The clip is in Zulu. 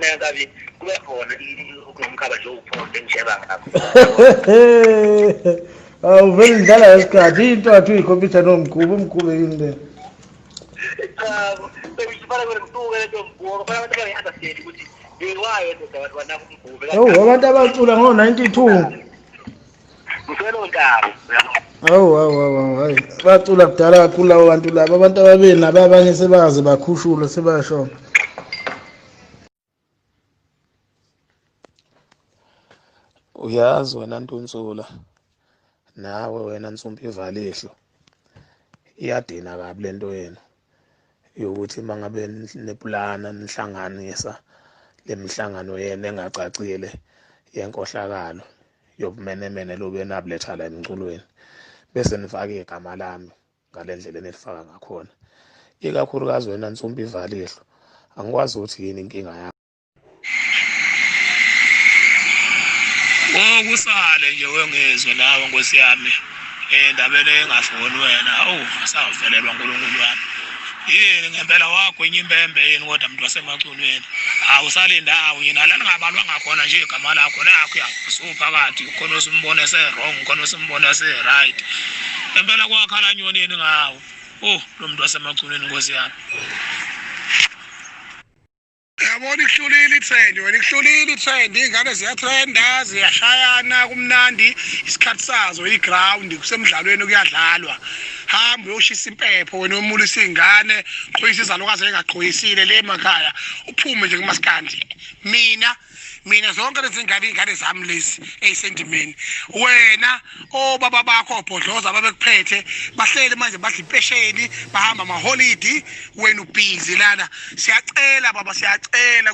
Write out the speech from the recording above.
Kufuneka kabi kube khona okunomkhaba nje owuphondo engisheba ngakho. Awu vele ngidlala ngesikhathi into athi uyikhompyutha nomkhuba umkhube yini le. Cha, bengifana kwena ngisuke lento mgube, kufanele abantu bangi-understand ukuthi ngiwayo ndoda abantu banaka umgube. Hawu abantu abacula ngo-92. Ngiswele ontamo. Hawu hawu hawu hayi bacula kudala kakhulu labo bantu laba abantu ababili nabo abanye sebaze bakhushulwa sebashona. Uyazi wena Ntunsula nawe wena Nsumpi ivalihlo iyadina kabi lento yenu yokuthi mangabe neplana nihlanganisa lemihlangano yenu engacacile yenkohlakalo yobumenemene lobe nabuletha la emculweni bese nifake igama lami ngale ndlela enilifaka ngakhona ikakhulukazi wena Nsumpi ivalihlo angikwazi ukuthi yini inkinga yakho. Okusale nje wengezwe nawe nkosi yami endabeni engafuni wena awu savelelwa uNkulunkulu wami yini ngempela wagwinya impembe yini kodwa mntu wasemacunwini awusalindawo yini ala lingabalwa ngakhona nje igama lakho lakho ya usuphakathi khona usimbone se-wrong khona usimbone se-right ngempela kwakhala nyonini ngawo oh lo muntu wasemacunwini nkosi yami. Yabona ikuhlulile i-trend wena ikuhlulile i-trend iy'ngane ziyatrenda ziyashayana kumnandi isikhathi sazo i-ground kusemdlalweni kuyadlalwa hamba uyoshisa impepho wena omulisa iy'ngane qhoyisa izalukazi engaqhoyisile le emakhaya uphume nje kumaskandi mina mina zonke lezi ngane iy'ngane zami lezi ey'sendimeni wena obaba bakho obhodloza babekuphethe bahleli manje badla impesheni bahamba amaholidi wena ubhizi lana siyacela baba siyacela.